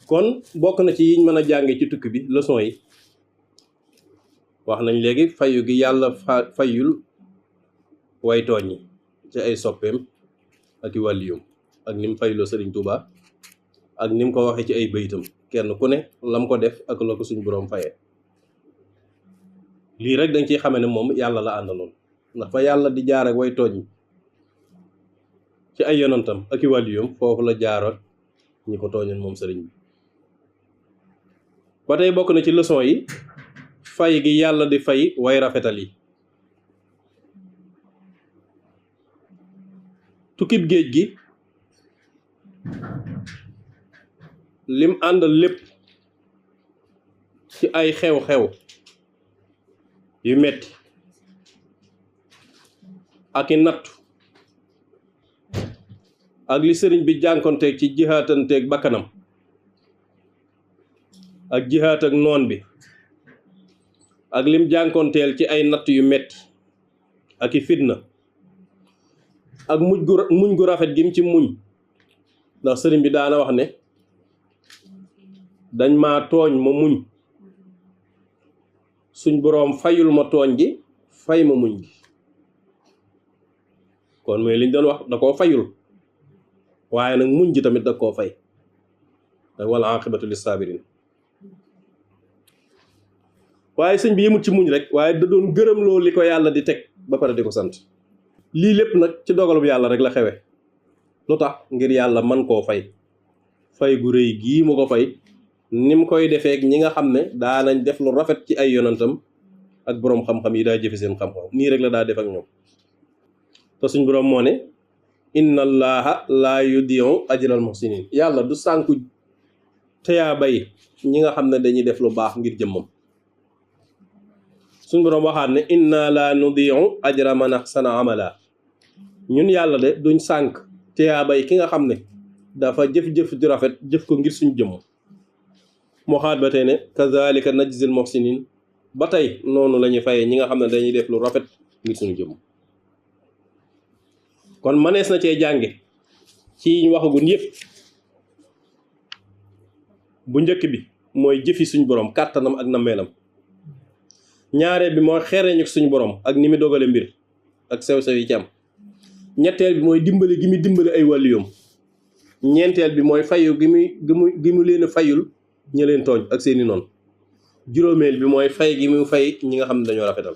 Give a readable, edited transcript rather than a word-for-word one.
kon bokk na ci yiñ mën a jànge ci tukki bi leçon yi wax nañ léegi fayu gi yàlla fayul way tooñ ñi ci ay soppeem ak i wàlliyum ak ni mu fayloo Sëriñ Tuuba ak ni mu ko waxee ci ay baytam kenn ku ne lam ko def ak la ko suñ boroom fayee lii rek dañ ciy xame ne moom yàlla la àndaloon ndax fa yàlla di jaar ak way tooñ ci ay yonantam ak i wàlliyum foofu la jaaroot ñi ko tooñoon moom sëriñ bi ba tey bokk na ci leçon yi fay gi yàlla di fay way rafetal yi tukkib géej gi lim àndal lépp ci ay xew-xew yu metti ak i nattu ak li sëriñ bi jànkonteeg ci jihaatanteeg bakkanam ak jihaat ak noon bi ak lim jànkonteel ci ay natt yu metti ak i fitna ak muñ gu rafet gim ci muñ ndax sëriñ bi daana wax ne dañ ma tooñ ma muñ suñ boroom fayul ma tooñ gi fay ma muñ gi kon mooy liñ doon wax da koo fayul waaye nag muñ ji tamit da koo fay wal aqibatu lis sabirin waaye sëñ bi yemut ci muñ rek waaye da doon gërëm loolu li ko yàlla di teg ba pare di ko sant lii lépp nag ci dogalub yàlla rek la xewe lu tax ngir yàlla man koo fay fay gu rëy gii mu ko fay ni mu koy defeek ñi nga xam ne daanañ def lu rafet ci ay yonantam ak boroom xam-xam yi daa jëfe seen xam-xam nii rek la daa def ak ñoom te suñ boroom moo ne inna allaha laa yudiu ajral muhsinin yàlla du sànku teyaa bay ñi nga xam ne dañuy def lu baax ngir jëmmam suñ boroom waxaat ne inna la nudiu ajra man ahsana amala ñun yàlla de duñ sànk teyaa bay ki nga xam ne dafa jëf-jëf ju rafet jëf ko ngir suñ jëmm moo xaat ba tey ne kazalika najzil muhsinin ba tey noonu la ñuy fayee ñi nga xam ne dañuy def lu rafet ngir suñu jëmm kon manees na cee jànge ci ñu waxagun yëpp bu njëkk bi mooy jëfi suñ borom kàttanam ak nammeelam ñaareel bi mooy xereñu suñ borom ak ni mu dogale mbir ak sew-sew yi ci am ñetteel bi mooy dimbali gi mu dimbali ay wàlliyoom ñeenteel bi mooy fayu gi mu leen fayul ña leen tooñ ak seeni noonu juróomeel bi mooy fay gi mu fay ñi nga xam ne dañoo rafetal